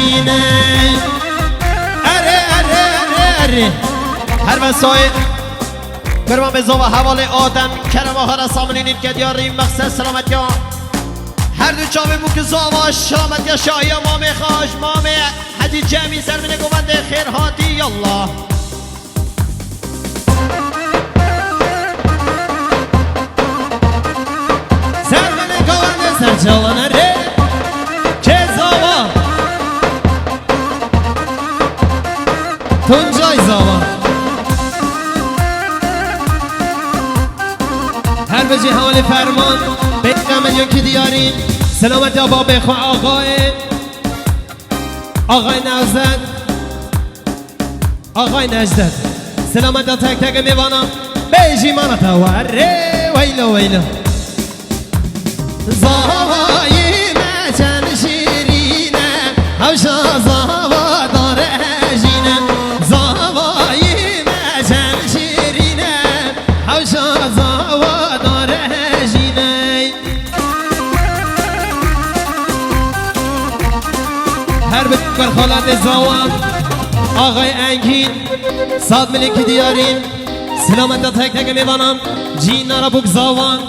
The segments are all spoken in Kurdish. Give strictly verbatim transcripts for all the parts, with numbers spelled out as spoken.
Erê, erê, erê, erê. Her ve soyê. Kurban be zava hevalê Adem, Kerem Axa re samilî nît ke diyarî, mexsed selametiya. Her du çavê bûk zava, selametiya şahiya mamê xaş, mamê Hecî Cemî, ser binê govendê xêr hatî, yallah. Ser binê govendê ser çalane rê. Çê zava. Tuncay zava. Her bijî hewlê ferman. Pênc milyon kî diyarî. Selametiya babê xwe axayê. Axay Nevzet. Axay Necdet. Selameta tek tek mêvana. Bêjî mana te were weylo weylo. Zavayî me çend şîrîn e, hewşa zava dare jîne. Zavayî me çend şîrîn e, hewşa zava dare jîne. Her bi xelatê zawan, axay Engîn, sed milî kî diyarî. Selameta tek tek mêvanan, cîna ra bûk zawan.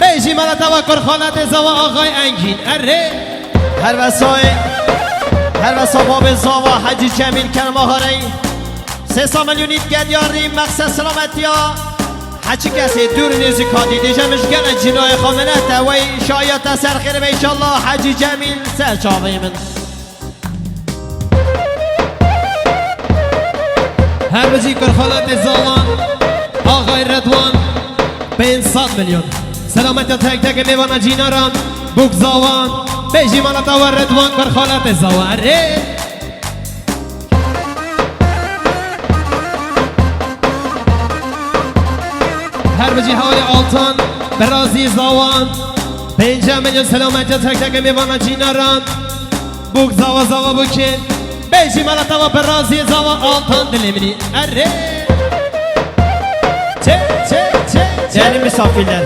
Bêjî mala te wa kurxalatê zawa axay Engîn. Erê. Her ve soyê, her ve so babê zawa Hecî Cemîl Kerem Axa rey. Sê sed milyonî dike diyarî, mexsed selametiya. Heçi kesê dûr nêzîk hatî, dêje min ji gele cînayê xwe minete wey şahiya te ser xêr be înşallah Hecî Cemîl ser çavê min. Her bijî kurxalatê zawan, axay Redwan, pênc sed milyon. Selametiya tek tek mêvana cînaran, bûk zawan, bêjî mala te wa Redwan kurxalatê zawan. Erê. Her bijî hawlê Altan, Berazî Zawan. Pênce milyon selametiya tek tek mêvana cînaran. Bûk zawa zawa bûkê. Bêjî mala te wa Berazî Zawa Altan dilê minî. Erê. Çê, çê, çê, çê. Değerli misafirler,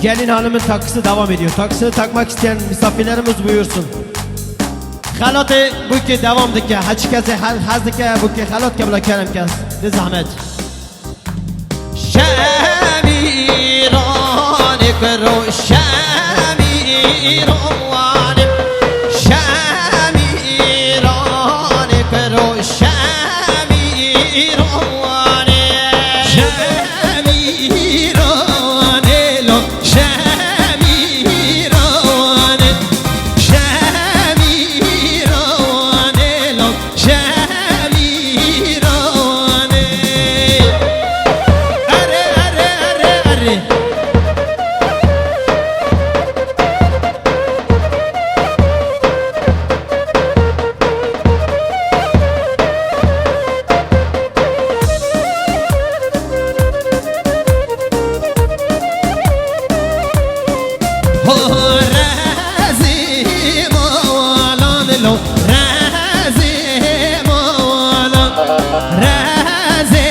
Gelin hanımın takısı devam ediyor. Takısını takmak isteyen misafirlerimiz buyursun. Xelatê bûkê devam dike. Heçi kesê he-, hez dike bûkê xelat ke bila kerem kes. Di zehmet. Şemîranê kuro, şemîranê, şemîranê kuro, şemîranê. Şemîranê lo, şemîranê, şemîranê lo, şemîranê. Erê, erê, erê, erê. Ho, rezê malan lo, rezê malan, rezê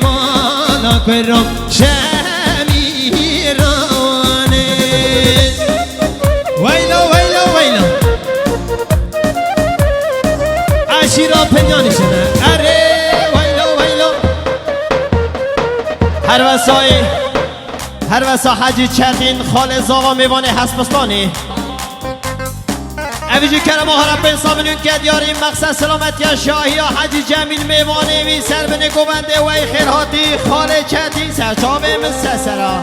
malan kuro. Şemîranê. Weylo, weylo, weylo. Eşîra Penyanî şine. Erê, weylo, weylo. Her wesayê, her wesa Hecî Çetîn, xalê zava mêvanê Hesbistanê. Ev jî kerema xwe re pênc sed milyon ke diyarî, mexsed selametiya şahiya Hecî Cemîl mêvanê wî ser binê govendê wey xêr hatî, xalê Çetîn ser çavê min ser sera.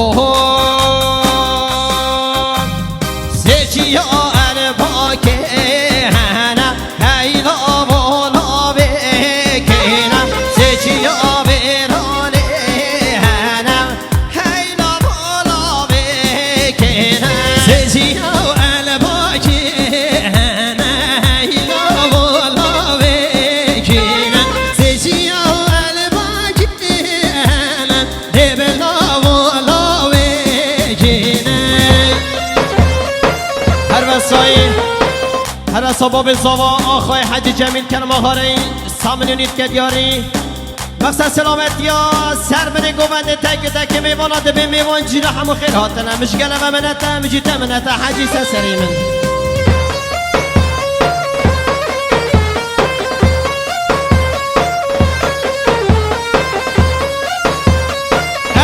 Oho, Sababê zava axayê Hecî Cemîl Kermaxareyî, Samîlûnî dike diyarî. Mexsed selametiya ser binê govendê, tekê tekê mêvana dibê mêvan cîna hemû xêr hatine. Min ji gele ve minete, min jî te minete, Hecî ser serê min.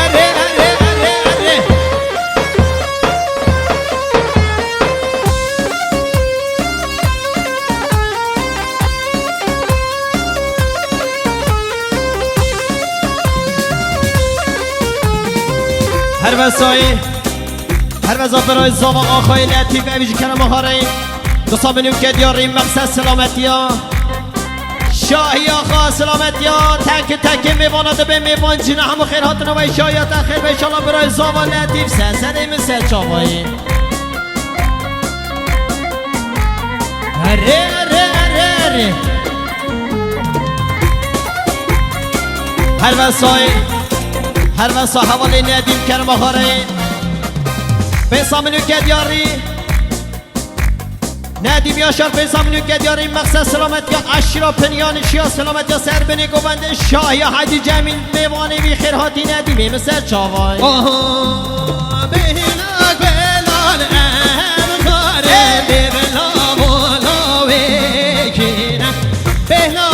Erê, erê, erê, erê. Her vesayî, her veza birayê zava axayê Letîf, ev jî Kerema Xareyî. Disa min û kediyarî, mexsed selametiya. Şahiya xwe selametiya, tekê tekê mêvana dibê mêvan cîna hemû xêr hatine we şahiya te xêr be, inşallah birayê zava Letîf, ser serê min ser çavayî. Erê, erê, erê, erê. Her vesayê, her vesa hevalê Nedîm Kermaxareyê. Pêsa min û kediyarî. Nedîm Yaşar, pêsa min û kediyarî, mexsed selametiya, eşîra Pinyanî şiya selametiya ser binê govendê şahiya Hecî Cemîl, mêvanê wî xêr hatî Nedîmê min ser çavayî. Aha, bêhna gulan em xare bê bila vola wê kîne. Bêhna